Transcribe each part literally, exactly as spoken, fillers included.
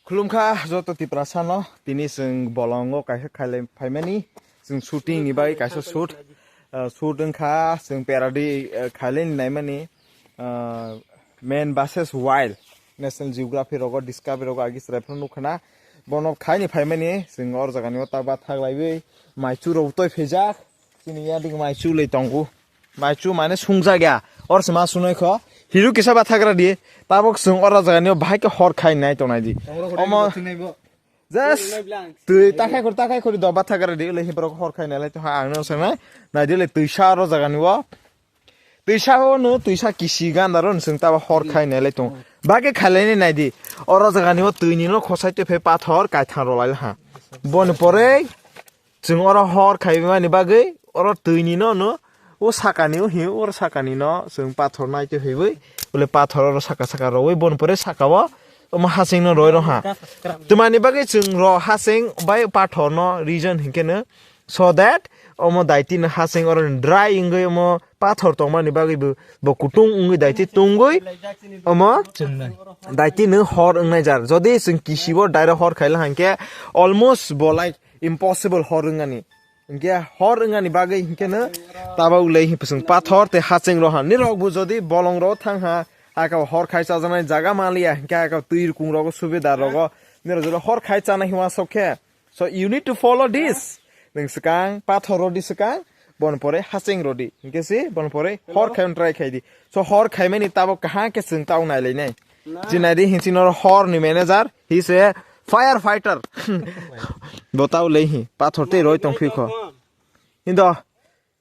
Khulumkha joto Tiprasano, tini chwng bolongo kaisa khailai phaimani, chwng shooting ni bagwi kaisa shoot, ah, shoot wngkha, chwng parody, ah, khailai naimani, ah, Man versus Wild, National Geography rogo, Discovery rogo agi chwrai phano nukha na, bono khaini phaimani, chwng or jagani o ta bathak laiwi, maichu rok toi phaijak, chini yadik maichu le tongo. Maichu mane sungjak ya. Or se ma sunoi kho. Hiru kisa bathagra di. Tabok chwng ora jagani o bahai khe hor khai nai tongnai di. Omo just twi takhai khori, takhai khori do bathagra di. Ulai hibrok hor khai nai lai to ha ang no sanai. Nai di le twisa oro jagani o. Twisa o no twisa kisi ganda ro chwng tabo hor khai nai lai tong. Bage khailai nai di. Oro jagani o twi ni no khosai to phe pathor kaithang ro lai ha. Boni pore Chwng oro hor khaimani bagwi oro twi ni no no o sakani o hi oro sakani no chwng pathor nai twi haiwi bole pathor oro saka saka rwi bon pore saka o omo hasing no roi rong ha. Twmani bagwi chwng ro hasing bai pathor no reason hinkhe no so that omo daiti no hasing oro dry wngwi omo pathor tongmani bagwi bo, bo kutung wngwi daiti tungwi omo daiti no hor wngnai jar. Jodi chwng kisibo direct hor khaila hinkhe almost bo like impossible hor wngani. Hinkhe hor wngani bagwi hinkhe no tabok le hinkhe chwng pathor tei hacheng roha. Nirok bo jodi bolong ro thang ha, aka hor khai chajaknai jaga manliya, hinkhe aka twi rukung rogo subida rogo nirok jodi hor khai chana hiwa sok khe. So you need to follow this. Nwng swkang pathor rodi swkang, bon pore hacheng rodi. Hinkhe si bon pore hor khai try khai di. So hor khaimani tabok kaham khe chwng tau nai lai nai. Jinadi hinsi noro hor ni manager, he is a firefighter. Botau lehi, pathor te roi tong phi kho. Hindo,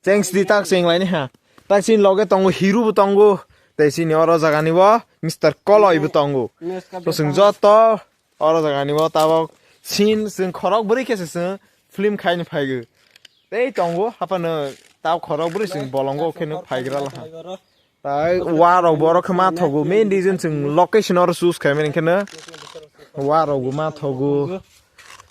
thanks di tak sing lai ni ha. Tak sin loge tongo hiru bo tongo. Te sini oro jaga ni bo, Mister Koloi bo tongo. So sing joto, oro jaga ni bo tabok. Sin sing khorok bwrwi khe se sing film khai ni phaigo. Tei tongo, hapano tab khorok bwrwi sing bolongo khe no phaigra la ha. Tai warok borok khe ma thogo, main reason chwng location oro choose khaimani hinkhe no warok bo ma thogo,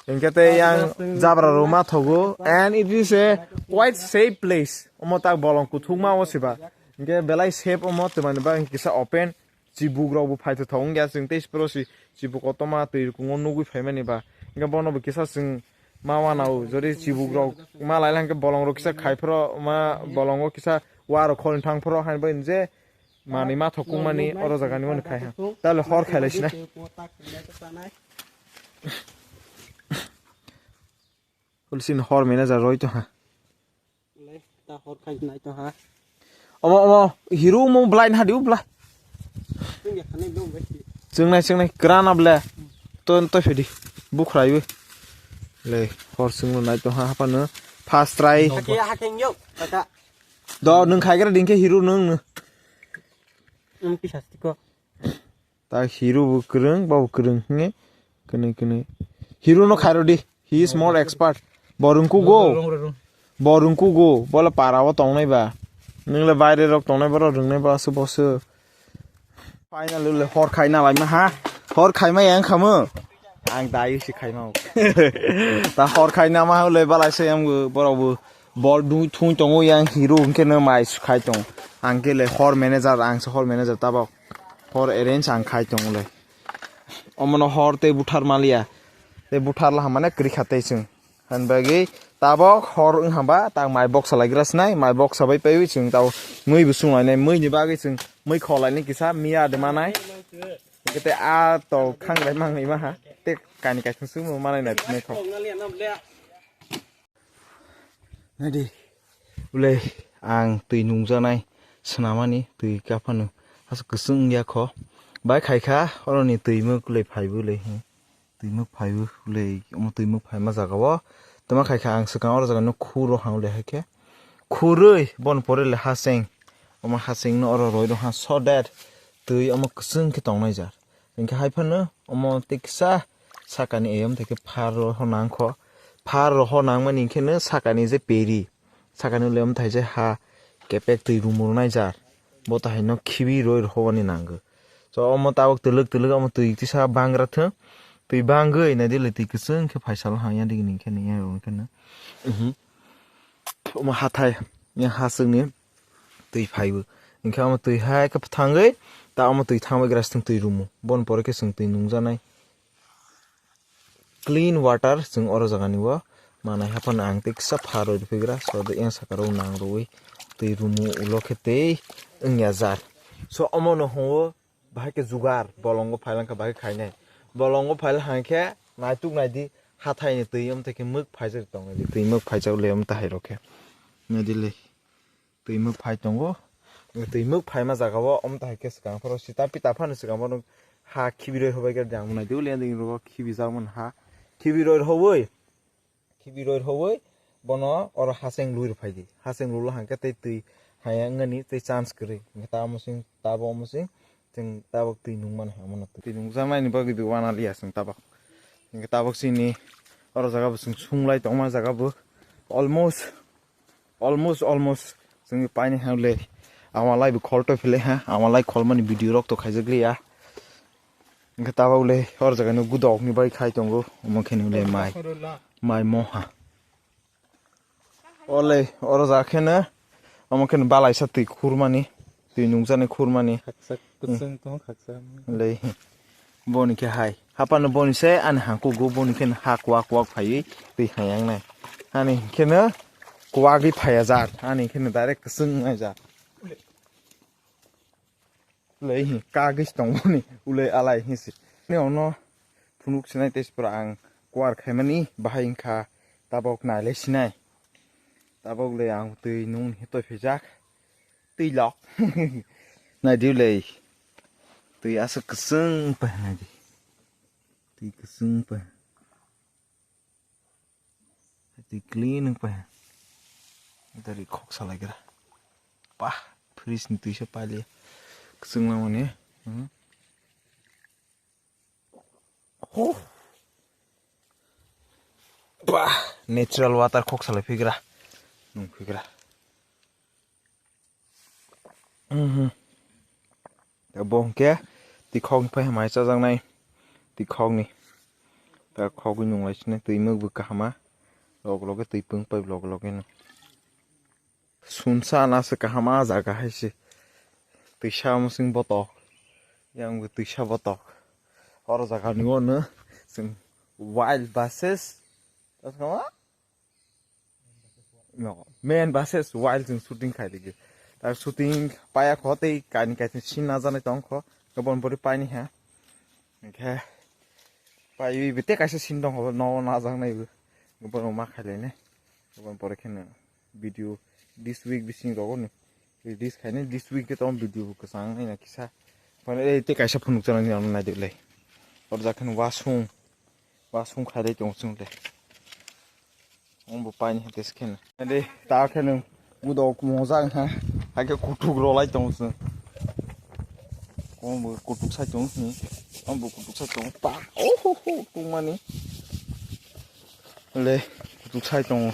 hinkhe tei yang jabra rok ma thogo, and it is a quite safe place. Omo tak bolong kuthukma o se ba, hinkhe belai safe omo twmani bagwi kisa open, chibuk rok bo phaithothok wngya, chwng tei se poro se chibuk kotorma twi rwkung o nugwi phaimani ba, hinkhe bono bo kisa chwng ma wanao, jodi chibuk rok ma lai lang khe bolong rok kisa khai phoro ma bolongo kisa wa rok khol thang phoro hai bai je mani ma thokung mani oro jaga ni mani khai ha. Tale hor khai lai sinai. Ulsin hor manager roi to ha. Le, ta hor khai nai to ha. Omo, omo, hiru mo blind ha diu bla. Chwng ya khanai dong bai. Chwng nai, chwng nai, kran able. To, to phedi. Bukhrai wi. Le, hor chwng nai to ha, hapano. First try. Hake, hake ngyo, kaka. Do, nwng khaigra dingkhe hiru nwng nw. Nwng pisa stiko. Ta hero bo kwrwng, bo bo kwrwng hwnwi kwnwi kwnwi. Hero no khairo di. He is more expert. Bo rwngkugo. Rwng, rwng, rwng. Bo rwngkugo. Bo le para o tongnai ba. Nwng le baire rok tongnai borok rwngnai ba se bo se. Final le hor khaina laima ha. Hor khaima yang khamu. Ang dai si khaima. Ta hor khaina ma le balai se yang borok bo. Bol dui thung tongo yang hero hwnkhe no mai sukhai tong. Ang khe le hor manager, ang se hor manager tabok. Hor arrange ang khai tong le. Omono hor tei buthar maliya. Tei buthar la hamane kwrwi kha tei chwng. Han bagwi tabok hor wng hamba tak mai boksa lai gra sinai, mai boksa bai paiwi chwng tabo mui bo sung lainai, mui ni bagwi chwng mui kho lainai kisa miya de manai. Kete a to khang rai mang ni ma ha. Te kani kai thung sung manai na mui kho. Naidi, ulai ang twi nungjaknai swnamani twi kaphano aswk kwchwng wngya kho. Bai khaikha oroni twi mwk ulai phaibu ulai hi. Twi mwk phaibu ulai omo twi mwk phaima jagao. Tama khaikha ang swkang oro jagano khuro hang ulai haikhe. Khurwi bon pore le haseng. Omo hasengno oro roi rok ha so that twi omo kwchwng khe tongnai jar. Hinkhe hai phano omo tei kisa sakani eyom tei khe phar rw ho nang kho. Phar rw ho nang mani hinkhe no sakani je peri. Sakani le omo thai je ha kepek twi rumu rwnai jar. Bo tahai no khibi roi rw ho ani nango. So omo tabok twlwk twlwk omo twi tisa bangra thung. Twi bangwi nai di le twi kwchwng khe phaisalo hang ya digi ni khe ni ya rw khe no. Mhm. Omo hathai ya haswk ni. Twi phaibo. Hinkhe omo twi hai khe thangwi, ta omo twi thangbai gra se twi rumu. Bon pore khe chwng twi nungjaknai. clean water chwng oro jagani o manai haphano ang tei kisa pha roi rwphigra, so de yang saka rok nang rwi twi rumu ulo khe tei wngya jar. So omono hwngo bahai khe jugar, bolongo phailang khe bahai khainai. Bolongo phailang hai khe naituk naidi, hathai ni twi amtwi khe mwk phaijak tong naidi, twi mwk phaijak le amtwi hai rok khe. Naidi le. Twi mwk phai tongo. Twi mwk phaima jaga o omo tahai khe swkang phoro sita pita phano swkang phano ha khibi roi hobai khe jang nai deu le ding ro khibi jak mani ha khibi roi roi khibi roi roi bono oro haseng lui rw phai di, haseng lui hang khe tei twi haya wngani tei chance kwrwi hwnkhe ta omo sing ta bo omo sing. Chwng tabok twi nung mano hinwi mano. Twi nungjaknaini bagwi bo uana liya chwng tabok. Hinkhe tabok chini oro jaga bo chwng sunglai tongma jaga bo almost, almost, almost chwngni paini hwnle ama lai bo khol to phile ha, ama lai kholmani video rok to khaijak liya. Hinkhe tabok le oro jaga ni gudok ni bai khai tongo, omo khe nw le mai, mai moha. Ole, oro ja kheno, omo kheno balaisa twi khurmani, twi nungjaknai khurmani. Khaksa kwchwng tongo, khaksa. Le, boni khe hai. Hapano boni se ani hangkugo, boni kheno ha kwak kwak phaiwi twi hai yangnai. Ani kheno kwagwi phaiya jar, ani kheno direct kwchwng nai jar. Ulei hi kagis tongmani ulei alai hi si. Ni ono phunuk sinai tei sipra ang kuar khaimani bahai wngkha tabok nailai sinai. Tabok le ang twi nung ni toi phijak. Twi lok. Nai di ulei. Twi aswk kwchwng pa nai di. Twi kwchwng pa. Twi clean wng pai. Dari khok salai gra. Pah, fridge ni twi se paili. Kwchwng lamani. Hmm. Ho. Pah, natural water khok salai phigra. Nung phigra. Mhm. Bo hwnkhe twi khokni phai hamai chajaknai, twi khokni. Ta khogwi nunglai sini twi mwkbo kahama, log loge twi pung pai log loge no. Sunsa na se kahama jaga hai se. Twisa musing botok, yang bo twisa botok. Oro jaga ni ono chwng wild versus. No, man versus wild chwng shooting khai digi. Ta shooting paya kho tei kaini kaisa scene najaknai tong kho. Gabon bori paini ha. Hwnkhe pai bi tei kaisa scene tong kho, no najaknai bo. Gabon ma khai lainai. Gabon pore kheno video this week bising rogo ni. Release khainai this week khe tong video bo kwchang wngna kisa. Phano ei tei kaisa phunuk chana ni ano nai de le. Oro jakheno wasung. Wasung khai dai tong chwng le. Ang bo paini hate skhen. Ade ta kheno gudok mojang ha. Hake kutuk rolai tong chwng. Ang bo kutuk sai tong ni. Ang bo kutuk sai tong pa. Oho ho tungmani. Le kutuk sai tongo.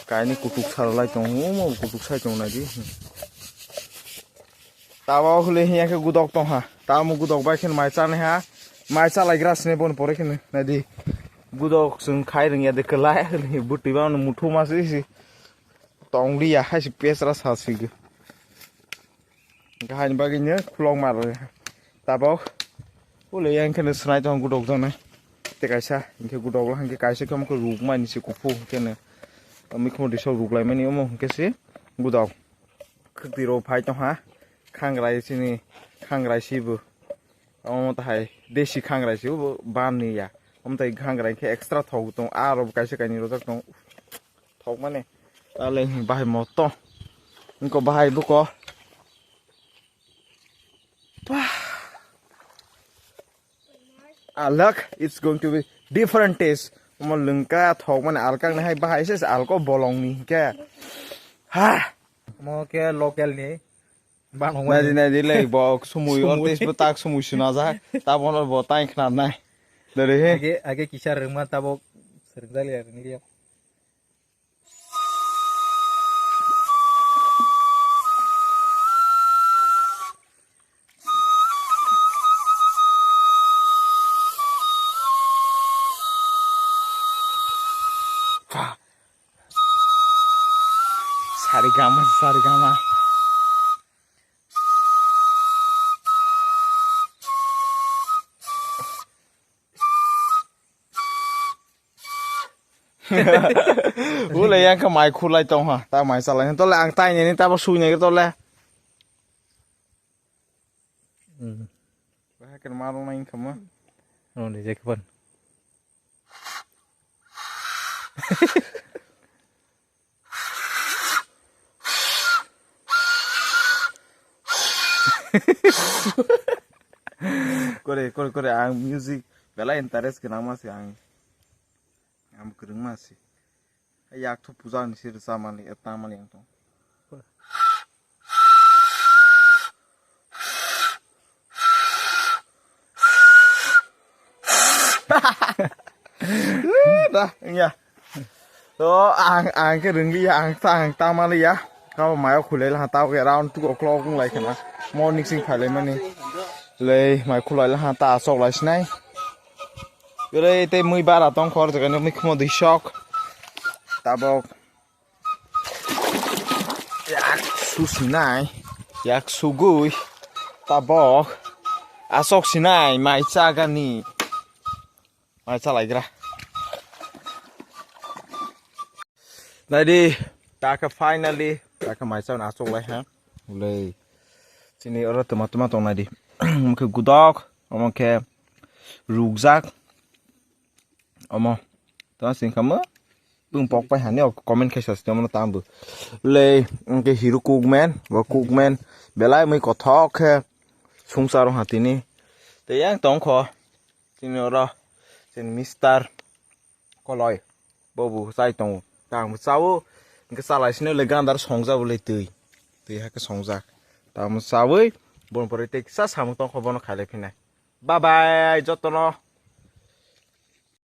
Kaini kutuk sarlai tongo. Omo kutuk sai tongo naidi. Tabo hwle hiya khe gudok tong ha. Tamo gudok bai khe mai chani ha. Mai chalai gra sini bon pore khe naidi. Gudok chwng khai rwngya de kwlai. Bwtwi ba muthu ma si si. Tong liya hai si pesra sa si. Kahani bagwi no khulok mar. Tabok. Ule yang khe no swnai tong gudok jone. Te kaisa, hingke gudok hingke kaisa khe omo khe ruk mani se kuphur hingke no. Omo khe risa ruk lai mani omo hingke se gudok. Khwtwi rok phai tong ha. Khangrai sini, khangrai si bo. Omo tahai desi khangrai si bo ban ni ya. Omo tai khangrai khe extra thok tong. Aro kaisa kaini rojak tong. Thok mani. Tale bahai moto. Ingko bahai buko. Bah. Ah, look, it's going to be different taste. Omo lengka thok mani alkang ni hai bahai se alko bolong ni ke. Ha. Omo ke local ni. Ban hong Nadi mani. Nadi le bo sumui or Sumui. Taste bo tak sumui suna ja. Ta bono bo tai khna nai. Dere he. Age, age kisa rengma tabo sereng jali ya, rengli ya. Sarigama, sarigama. Ule yang khe mai khulai tong ha. Ta mai chalai. Tole ang tai nini tabo sui nai tole. Hmm. Bahai khe marung nai khama. Oh, ni jek pon. Kore, kore, kore, ang music belai interest gwnang ma se ang. Ang kwrwng ma se. Yak thu puja ni se rwchapmani, tangmani ang tong. Da, ya. To ang, ang khe rwngli ya, ang ta, ang ta mali ya. Kabo mayo khulai laha, tabo khe round two o'clock wng lai khna. Morning sing phai lai mani. Lei mai khulai laha, ta asok lai sinai. Yore te mui bara tong khor jaga ni mui khmo dui sok. Tabok. Yak su sinai. Yak sugui. Tabok. Asok sinai mai chagani. Mai chalaigra. Naidi, taka finally, taka mai chao na chok lai ha. Ulei. Chini oro toma toma tong naidi. Mukhe gudok, omo khe rukjak. Omo. Toma sing kamo. Bung pok pai hani o comment khe sa sini omo tambu. Ulei, mukhe hiru cookman, bo cookman. Belai mui kothok khe sungsa rong hatini. Te yang tong kho. Chini oro. Chini mister. Koloi. Bobu chai tongo. Tang bo chao. Hingke chalai sini le gandar songjak bo le twi. Twi hake songjak. Tamo chawi. Bon pore te kisa samung tong kho bono khailai phinai. Bye bye. Jotono.